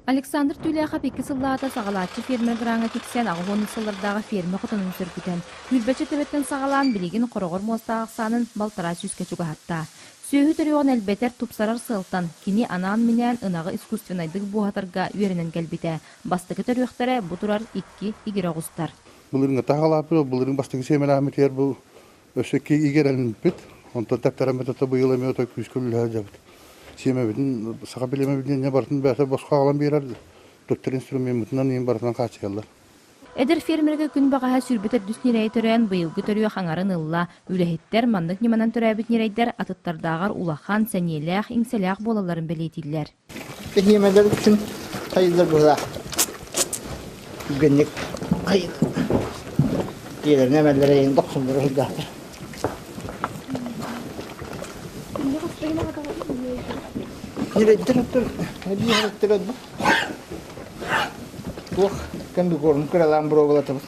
Александр Түүлээхэп икки сыллааҕыта саҕалааччы фермер граҥҥа тиксэн 80 сыллардааҕы ферма хотонун сөргүтэн, сүүрбэччэ төбөттөн саҕалаан билигин хороҕор муостаах ахсаанын балтараа сүүскэ чугаһатта. Сүөһү төрүөҕүн элбэтэр, тупсарар сыалтан, кини анаан-минээн ынаҕы искусственнайдык буоһатарга үөрэнэн кэлбитэ. Бастакы төрүөхтэрэ бу турар икки игирэ оҕустар. Былырыыҥҥы таһалааппыт, былырыын бастакы сиэмэлээммитигэр бу Өссө игирэлэниппит, онтон тэптэрэммит ото быйыл эмиэ ото күүскэ үлэлэһэ сылдьабыт. Сиэмэбитин саха билимэ барытын бэйэтэ босхо аҕалан биэрэр, туттар инструмеммытынан иин барытынан хааччыйаллар. Эдэр фермергэ күн баҕаһа сүүрбэ төрдүс ньирэйи төрөөн, быйылгы төрүөх аҥарын ылла. Үлэһиттэр маннык ньыманан төрөөбүт ньирэйдэр атыттардааҕар улахан, сэниэлээх, иҥсэлээх буолалларын бэлиэтииллэр. Эһиэмэлэр үксүн хайыылар быһыылаах. Түргэнник дьиэлэрин эмэллэрэ эйин дохсуннара сылдьаахтар. Ньирэйдэр оттон эбии характер туох комбикорм кыралаан боруобалатабыт.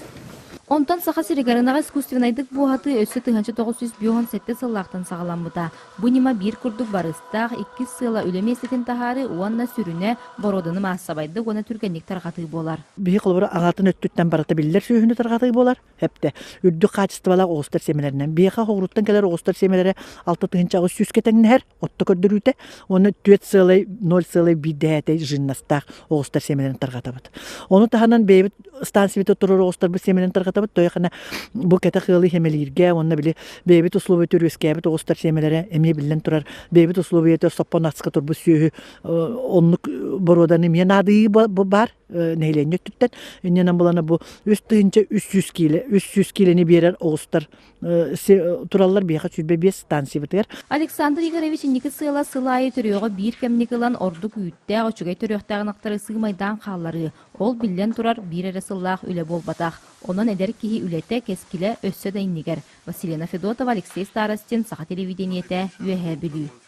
Онтон Саха сиригэр ынаҕы искусственнайдык буоһатыы өссө 1957 сыллаахтан саҕаламмыта. Бу ньыма биир курдук барыстаах, иккис сыала үлэ миэстэтин таһаарыы уонна сүрүнэ боруоданы маассабайдык уонна түргэнник тарҕатыы буолар. Биһи холобура аҕатын өттүттэн барыта биллэр сүөһүнү тарҕатыы буолар. Эптэ үрдүк хаачыстыбалаах оҕустар сиэмэлэринэн. Биһиэхэ хоҕуруттан кэлэр оҕустар сиэмэлэрэ 6800-кэ тэҥнэһэр, отто көрдөрүүтэ. Уонна 4,0,1 жиннастаах оҕустар сиэмэлэрин тарҕатабыт. Ону таһынан бэйэбит станциябыта турар оҕустарбыт сиэмэлэрин тарҕатабыт. Тойохана бу кэтэх ыалы хэмэлииргэ уонна били бэйэбит условия үөскээбит оҕустар сиэмэлэрэ эмиэ биллэн турар бэйэбит условията соппон ацка турбут сүөһү оннук боруоданы эмиэ наадыйыы баар нэһилиэнньэ өттүттэн иннинэн булана бу 3300 киилэ 300 киилэни биэрэр оҕустар тураллар биһиэхэ 25 станциябытыгар. Александр Игоревич инники сыала сыл аайы төрүөҕү биир кэмник ылан ордук үүттээх, үчүгэй төрүөхтээх ынахтары сыымайдаан хаалларыы. Ол, биллэн турар, биир эрэ сыллаах үлэ буолбатах. Онон эдэр киһи үлэтэ, кэскилэ өссө да иннигэр. Василина Федотова, Алексей Старостин, Саха телевидениетэ, Үөһээ Бүлүү.